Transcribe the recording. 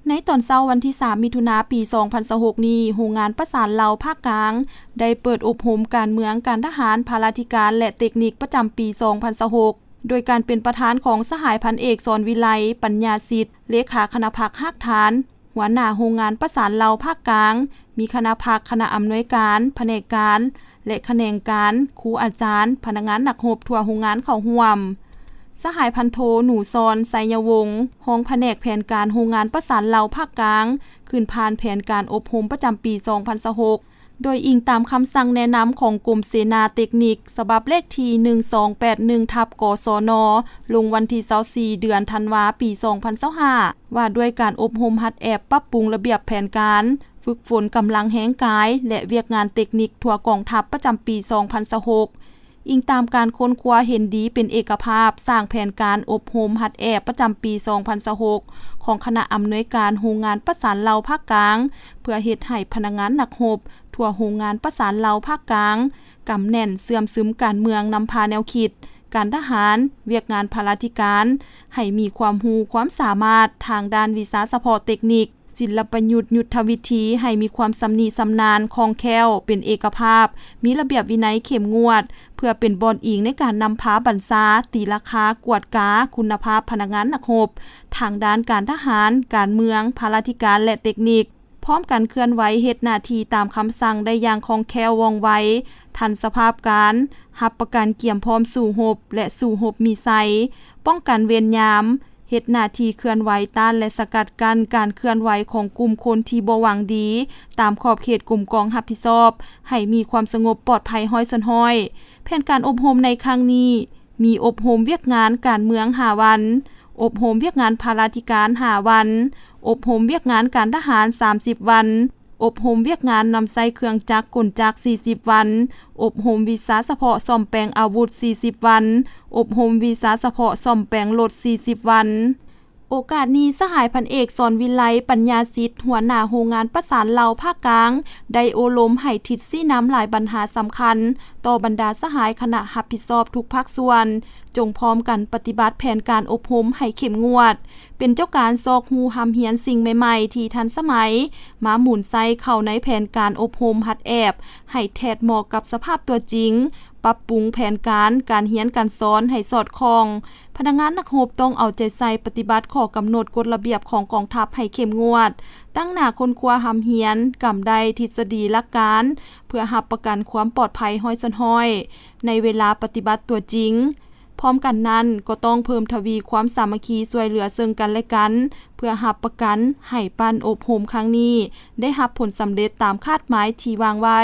ໃນຕອນເຊົ້າວັນທີສາມ ມິຖຸນາ ປີສອງພັນຊາວຫົກນີ້, ໂຮງງານປະສານເຫຼົ່າພາກກາງ ໄດ້ເປີດອົບຮົມການເມືອງ, ການທະຫານ, ພາລາທິການ ແລະ ເຕັກນິກປະຈຳປີສອງພັນຊາວຫົກ ໂດຍການເປັນປະທານຂອງສະຫາຍພັນເອກ ສອນວິໄລ ປັນຍາສິດ ເລຂາຄະນະພັກຮາກຖານ, ຫົວໜ້າໂຮງງານປະສານເຫຼົ່າພາກກາງ, ມີຄະນະພັກ, ຄະນະອຳນວຍການ, ພະແນກການ ແລະ ຂະແໜງການ, ຄູອາຈານ, ພະນັກງານນັກຮົບທົ່ວໂຮງງານເຂົ້າຮ່ວມ. ສະຫາຍພັນໂທ ໜູຊອນ ໄຊຍະວົງ ຮອງພະແນກແຜນການໂຮງງານປະສານເຫຼົ່າພາກກາງ ຂຶ້ນຜ່ານແຜນການອົບຮົມປະຈຳປີສອງພັນຊາວຫົກ ໂດຍອີງຕາມຄຳສັ່ງແນະນຳຂອງກົມເສນາເຕັກນິກ ສະບັບເລກທີໜຶ່ງສອງແປດໜຶ່ງ ທັບ ກສນ ລົງວັນທີຊາວສີ່ ເດືອນທັນວາ ປີສອງພັນຊາວຫ້າ ວ່າດ້ວຍການອົບຮົມຫັດແອບປັບປຸງລະບຽບແຜນການ, ຝຶກຝົນກຳລັງແຮງກາຍ ແລະ ວຽກງານເຕັກນິກທົ່ວກອງທັບປະຈຳປີສອງພັນຊາວຫົກ. ອີງຕາມການຄົ້ນຄວ້າເຫັນດີເປັນເອກະພາບ ສ້າງແຜນການອົບຮົມຫັດແອບປະຈຳປີສອງພັນຊາວຫົກ ຂອງຄະນະອຳນວຍການໂຮງງານປະສານເຫຼົ່າພາກກາງ ເພື່ອເຮັດໃຫ້ພະນັກງານນັກຮົບທົ່ວໂຮງງານປະສານເຫຼົ່າພາກກາງ ກຳແໜ້ນເຊື່ອມຊຶມການເມືອງນຳພາແນວຄິດ, ການທະຫານ, ວຽກງານພາລາທິການ ໃຫ້ມີຄວາມຮູ້ຄວາມສາມາດທາງດ້ານວິຊາສະເພາະເຕັກນິກ, ສິນລະປະຍຸດ, ຍຸດທະວິທີ ໃຫ້ມີຄວາມຊຳນິຊຳນານ, ຄ່ອງແຄ້ວ, ເປັນເອກະພາບ, ມີລະບຽບວິໄນເຂັ້ມງວດ ເພື່ອເປັນບ່ອນອີງໃນການນຳພາບັນຊາ, ຕີລາຄາ, ກວດກາຄຸນນະພາບພະນັກງານນັກຮົບ ທາງດ້ານການທະຫານ, ການເມືອງ, ພາລາທິການ ແລະ ເຕັກນິກ, ພ້ອມກັນເຄື່ອນໄຫວເຮັດໜ້າທີ່ຕາມຄຳສັ່ງໄດ້ຢ່າງຄ່ອງແຄ້ວວ່ອງໄວ, ທັນສະພາບການ, ຮັບປະກັນກຽມພ້ອມສູ້ຮົບ ແລະ ສູ້ຮົບມີໄຊ, ປ້ອງກັນເວນຍາມ, ເຮັດໜ້າທີ່ເຄື່ອນໄຫວຕ້ານ ແລະ ສະກັດກັ້ນການເຄື່ອນໄຫວຂອງກຸ່ມຄົນທີ່ບໍ່ຫວັງດີ ຕາມຂອບເຂດກົມກອງຮັບຜິດຊອບ ໃຫ້ມີຄວາມສະຫງົບປອດໄພຮ້ອຍສ່ວນຮ້ອຍ. ແຜນການອົບຮົມໃນຄັ້ງນີ້ ມີອົບຮົມວຽກງານການເມືອງຫ້າວັນ, ອົບຮົມວຽກງານພາລາທິການຫ້າວັນ, ອົບຮົມວຽກງານການທະຫານສາມສິບວັນ, ອົບຮົມວຽກງານນຳໃຊ້ເຄື່ອງຈັກກົນຈັກສີ່ສິບວັນ, ອົບຮົມວິຊາສະເພາະສ້ອມແປງອາວຸດສີ່ສິບວັນ, ອົບຮົມວິຊາສະເພາະສ້ອມແປງລົດສີ່ສິບວັນ. ໂອກາດນີ້ ສະຫາຍພັນເອກ ສອນວິໄລ ປັນຍາສິດ ຫົວໜ້າໂຮງງານປະສານເຫຼົ່າພາກກາງ ໄດ້ໂອ້ລົມໃຫ້ທິດຊີ້ນຳຫຼາຍບັນຫາສຳຄັນ ຕໍ່ບັນດາສະຫາຍຄະນະຮັບຜິດຊອບທຸກພາກສ່ວນ ຈົ່ງພ້ອມກັນປະຕິບັດແຜນການອົບຮົມໃຫ້ເຂັ້ມງວດ, ເປັນເຈົ້າການຊອກຮູ້ຮ່ຳຮຽນສິ່ງໃໝ່ໆທີ່ທັນສະໄໝ ມາໝູນໃສ່ເຂົ້າໃນແຜນການອົບຮົມຫັດແອບ ໃຫ້ແທດເໝາະກັບສະພາບຕົວຈິງ, ປັບປຸງແຜນການການຮຽນການສອນໃຫ້ສອດຄ່ອງ. ພະນັກງານນັກຮົບຕ້ອງເອົາໃຈໃສ່ປະຕິບັດຂໍ້ກຳນົດກົດລະບຽບຂອງກອງທັບໃຫ້ເຂັ້ມງວດ, ຕັ້ງໜ້າຄົ້ນຄວ້າຮ່ຳຮຽນ, ກຳໄດ້ທິດສະດີຫຼັກການ ເພື່ອຮັບປະກັນຄວາມປອດໄພຮ້ອຍສ່ວນຮ້ອຍ ໃນເວລາປະຕິບັດຕົວຈິງ. ພ້ອມກັນນັ້ນ ກໍຕ້ອງເພີ່ມທະວີຄວາມສາມັກຄີຊ່ວຍເຫຼືອເຊິ່ງກັນແລະກັນ ເພື່ອຮັບປະກັນໃຫ້ປັ້ນອົບຮົມຄັ້ງນີ້ ໄດ້ຮັບຜົນສຳເລັດຕາມຄາດໝາຍທີ່ວາງໄວ້.